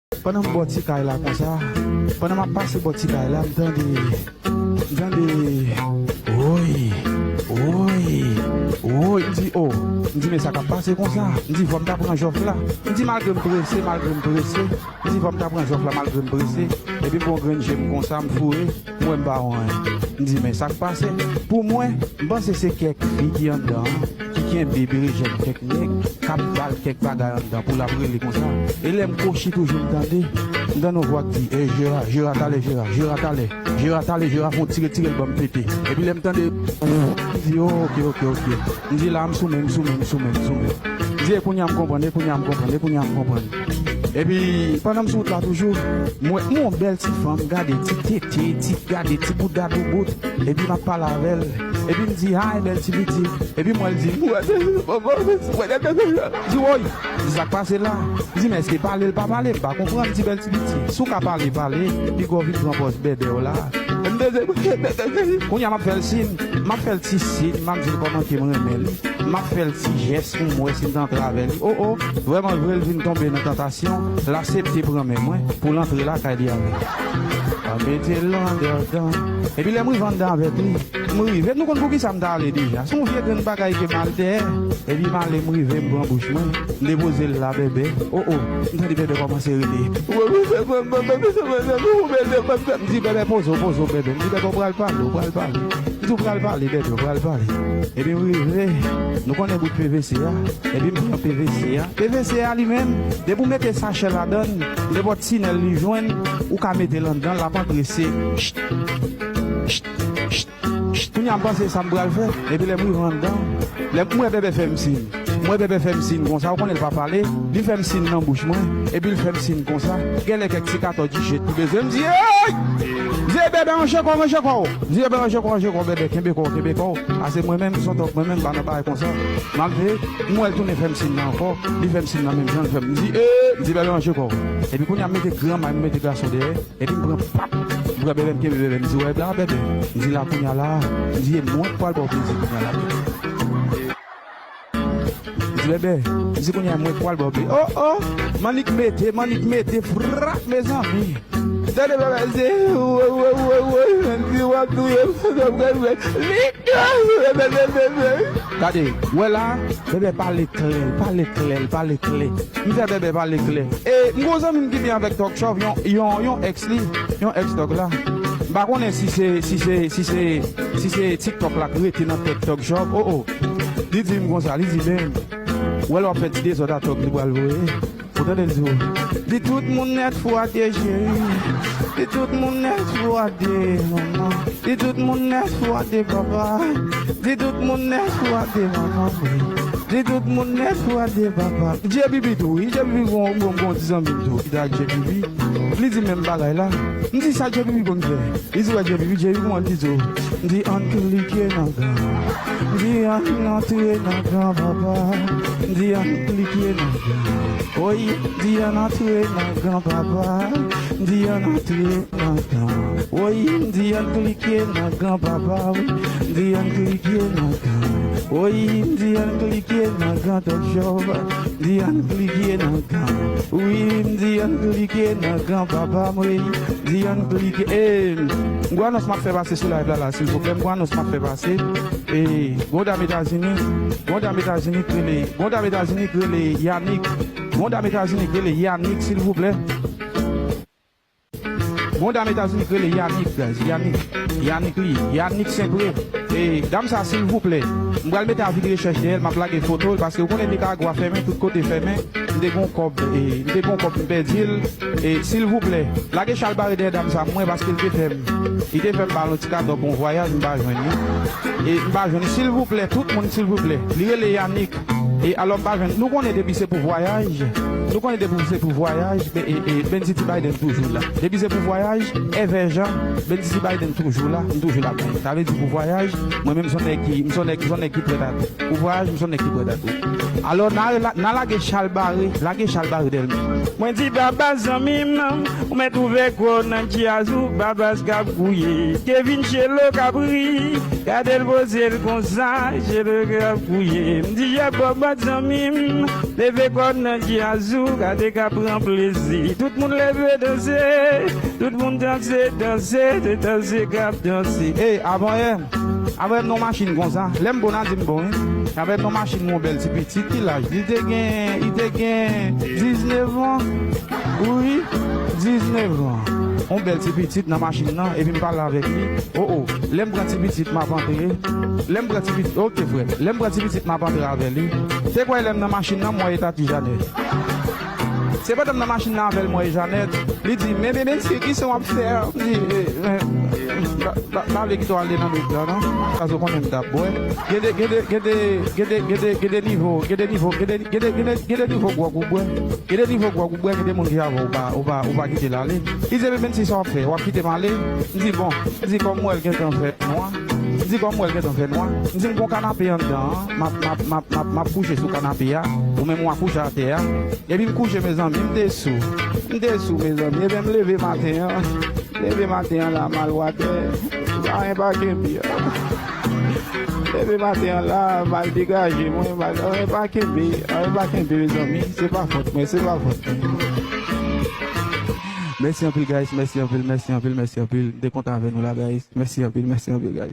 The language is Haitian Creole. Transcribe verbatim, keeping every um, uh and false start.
Pandan m bò ti kay la konsa, pandan m ap pase bò ti kay la, m tande, m tande, woy, woy, woy. M di, o, m di, men sa k ap pase konsa? M di, fò m ta pran jòf la. M di, malgre m prese, malgre m prese. M di, fò m ta pran jòf la, malgre m prese. Epi m pran yon grenn je m konsa, m foure. M wè m pa wè anyen. M di, men sa k pase? Pou mwen, m panse se kèk fi ki anndan an, ki kenbe berejèn kèk nèg, k ap ba l kèk bagay anndan pou l ap rele konsa. E lè m kwochi toujou, m tande, m tande yon vwa k di, ey, Jera, Jera, talè, Jera, Jera, talè, Jera, talè, Jera, fè yon ti retire l ban m pete. Epi lè m tande, m di, oke, oke, oke. M di, la, m sou men, m sou men, m sou men, m sou men. M di, e kounye a m konprann, e kounye a m konprann, e kounye a m konprann. Epi, pandan m sou wout la toujou, m wè m wè yon bèl ti fanm, gade ti tete, ti, gade ti bouda doubout. Epi m ap pale avè l. Epi m di, ay, bèl ti piti. Epi m wè l di, m wè, m wè, m wè, m wè, m wè, m di, woy, m di, sa k pase la? M di, men èske pale l pa pale? M pa konprann. M di, bèl ti piti, si w ka pale, pale. Piga w vin pran pòz bèbè w la. M di, kounye a m ap fè l siy, m ap fè l ti siy, m ap di l kòman ke m renmen li. M ap fè l ti jès pou m wè si m ta antre avè li. O, o, vrèman vre, l vin tonbe nan tantasyon, l aksepte pran men mwen pou l antre lakay li avè m. Mwen mete l anndan. Epi lè m rive anndan avèk li, m rive, nou konn poukisa m ta ale deja. Se yon vye grenn bagay ke m al dèyè. Epi m ale, m rive, m pran bouch mwen, m depoze l la, bèbè. O, o, m tande bèbè kòmanse rele. M di, bèbè, poze w, poze w, bèbè. M di, bèbè, w pral pale, w pral pale. M di, w pral pale, bèbè, w pral pale. Epi m rive, nou konnen bout P V C a. Epi m pran P V C a. P V C a li menm, depi w mete sachè ladan l, nenpòt tinèl li jwenn, ou ka mete l anndan, l ap antre se cht, cht, cht, cht. Kounye a m panse sa m pral fè, epi lè m rive anndan, lè m wè bèbè fè m siy. M wè bèbè fè m siy konsa, ou konnen l pa pale, li fè m siy nan bouch mwen, epi l fè m siy konsa. Genlè kèk ti katòj ichèt ki bezwen. M di, ey! M di, bèbè, ranje kò w, ranje kò w. M di, bèbè, ranje kò w, ranje kò w, bèbè, kenbe kò w, kenbe kò w. Pase mwen menm, m se yon tòg, mwen menm, m pa nan bagay konsa. M ap veye, m wè l tounen fè m siy nan ankò, li fè m siy nan menm jan, l fè m, m di, e, m di, bèbè, ranje kò w. Epi kounye a m mete gran may, m mete gason dèyè. Epi m pran pap, m pran bèbè, m kenbe bèbè, m di, wè la, bèbè. M di, la kounye a la, m di, e mwen k pral ba w plezi kounye a la, bèbè. M di, bèbè, m di, kounye a mwen k pral ba w plezi. O, o, m annik mete, m annik mete, frap, mezanmi. Tande bèbè, se, wè, wè, wè, wè, m di, w ap touye m, w ap touye m. Gade, wè la, bèbè pale klè, pale klè, pale klè. M fè bèbè pale klè. E m gon zanmi m ki byen avèk Tòg Chòv, yon, yon, yon èks li, yon èks Tòg la. M pa konnen si se, si se, si se, si se TikTok la k rete nan tèt Tòg Chòv. O, o. Li di m konsa, li di, ben, wè lè w ap fè ti dezòd a Tòg li pral voye. Ou tande l di w, di tout moun nèt fwa de cheri. Di tout moun nèt fwa de manman. Di tout moun nèt fwa de papa. Di tout moun nèt fwa de manman, wi. Di tout moun nèt fwa de papa. Djebibi tou, wi. Djebibi gon, gon, gon ti zanmi m tou. Ki ta Djebibi. Li di menm bagay la. M di sa Djebibi konn fè. Li di wè Djebibi, Djebibi kòman li di w. M di ann klike nan gran. M di ann antre nan gran papa. M di ann klike nan gran. Oy, m di ann antre nan gran papa. M di ann antre nan gran. Oy, m di ann klike nan gran papa, wi. M di ann klike nan gran. Oy, m di ann klike nan gran Tòg Chòv. M di ann klike nan gran. Wi, m di ann klike nan gran papa m, wi. M di ann klike. E, m gon anons m ap fè pase sou live la, la, silvouplè. M gon anons m ap fè pase. E, gon dam Etazini, gon dam Etazini k rele, gon dam Etazini k rele Yannick. Gon dam Etazini k rele Yannick, silvouplè. Gon dam Etazini k rele Yannick, guys. Yannick. Yannick li. Yannick Senpré. E, dam sa, silvouplè. M pral mete avi de rechèch dèyè l, m ap lage foto l, paske ou konnen Nikaragwa fèmen, tout kote fèmen. M te gon kòb, e, m te gon kòb, m pèdi l. E, silvouplè, lage chalbare dèyè dam sa, mwen, paske l te fè m. Li te fè m ba l yon ti kado pou yon vwayaj, m pa jwenn li. E, m pa jwenn li. Silvouplè, tout moun, silvouplè. Li rele Yannick. E alò m pa jwenn. Nou konnen depi se pou vwayaj. Nou konnen depi se pou vwayaj. E, e, e, Benditi Biden toujou la. Depi se pou vwayaj, Evè Jan, Benditi Biden toujou la. M toujou la. Sa vle di pou vwayaj, mwen menm m se yon nèg ki, m se yon nèg, m se yon nèg ki prèt a tou. Pou vwayaj, m se yon nèg ki prèt a tou. Alò, n a, n a lage chalbare, lage chalbare dèyè l. Mwen di baba zanmi m, ou mèt ouvè kò w nan djaz ou, baba s k ap gouye. Kevin Chelo k ap ri, gade l poze l konsa, Chelo k ap gouye. M di Jakòb bat zanmi m, Leve kò n nan djaz ou, gade k ap pran plezi. Tout moun leve danse, tout moun danse, danse, se danse k ap danse. Ey, avanyè, avè m nan machin konsa, lè m bon, a di m bon, wi. Avè m nan machin, yon bèl ti pitit, ki laj? Li te gen, li te gen diznèf an. Wi, diznèf an. Yon bèl ti pitit nan machin nan, epi m pale avèk li. O, o, lè m pran ti pitit, m ap antre. Lè m pran ti pitit, oke, frè. Lè m pran ti pitit, m ap antre avè li. Te kwè lè m nan machin nan, m wè eta ti Janèt. Se pandan m nan machin nan avè l, m wè Janèt. Li di, "Men, men, men, mesye, kisa w ap fè a?" M di, "Eh, eh, pa, pa, pa vle kite w ale nan nèg la, non. Paske w konnen m t ap bwè." Gen de, gen de, gen de, gen de, gen de, gen de nivo, gen de nivo, gen de, gen de, gen de, gen de nivo gwòg ou bwè. Gen de nivo gwòg ou bwè, gen de moun ki avè w, ou pa, ou pa, ou pa kite l ale. Li di, "Men, men, si sa w ap fè, w ap kite m ale?" M di, "Bon," m di, "kòm m wè l gentan fè nwa." M di, "Kòm m wè l gentan fè nwa." M di, "M gon kanape anndan an, m ap, m ap, m ap, m ap, m ap kouche sou kanape a, ou menm w a kouche atè a." Epi m kouche, mezanmi, m te sou. M te sou, mezanmi. Epi m leve maten an. Leve maten an la, m al watè. Pa anyen pa kenbe. Leve maten an la, m al degaje mwen, m al, anyen pa kenbe. Anyen pa kenbe, mezanmi. Se pa fòt mwen, se pa fòt mwen. Mèsi anpil, guys. Mèsi anpil, mèsi anpil, mèsi anpil. M te kontan avè nou la, guys. Mèsi anpil, mèsi anpil, guys.